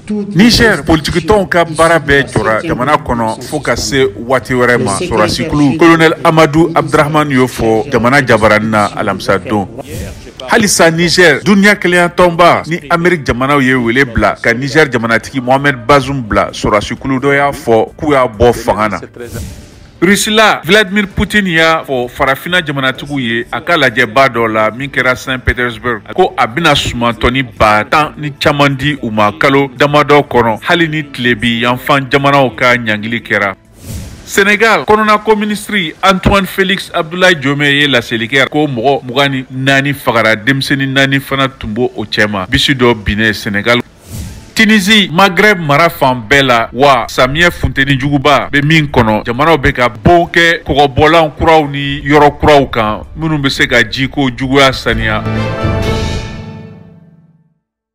Niger, politikitɔnw ka baara bɛɛ jɔra jamana kɔnɔ fo ka se waati wɛrɛ ma, sɔrɔdasikulu colonel Amadu Abdurahmani y'o fɔ jamana jabaranin na alamisa don. Halisa Niger, duniya kelenya tɔnba ni Amerique jamanaw ye wele bila ka Niger jamanatigi Mohamed Bazoum bila, sɔrɔdasikulu dɔ y'a fɔ k'u y'a bɔ fanga na. Rusila Vladimir Putin y'a fɔ farafina jamanatigiw ye a ka lajɛba dɔ la min kɛra Saint Petersburg ko a bɛna sumantɔni 10 000 ni caman di u ma kalo damadɔ kɔnɔ, hali ni tilebi yanfan jamanaw ka ɲangili kɛra. Senegal kɔnɔnako minisiri Antoine Félix Abdoulaye Diome ye laseli kɛ ko mɔgɔ 24 fagara, denmisɛnnin naani fana tun b'o o cɛma, bisi dɔ binnen Senegal. Tunisie, Maghreb mara fan bɛɛ la wa samiyɛ funteni juguba bɛ min kɔnɔ, jamanaw bɛ ka bon kɛ kɔgɔbɔlan kuraw ni yɔrɔ kuraw kan minnu bɛ se ka jiko juguya saniya.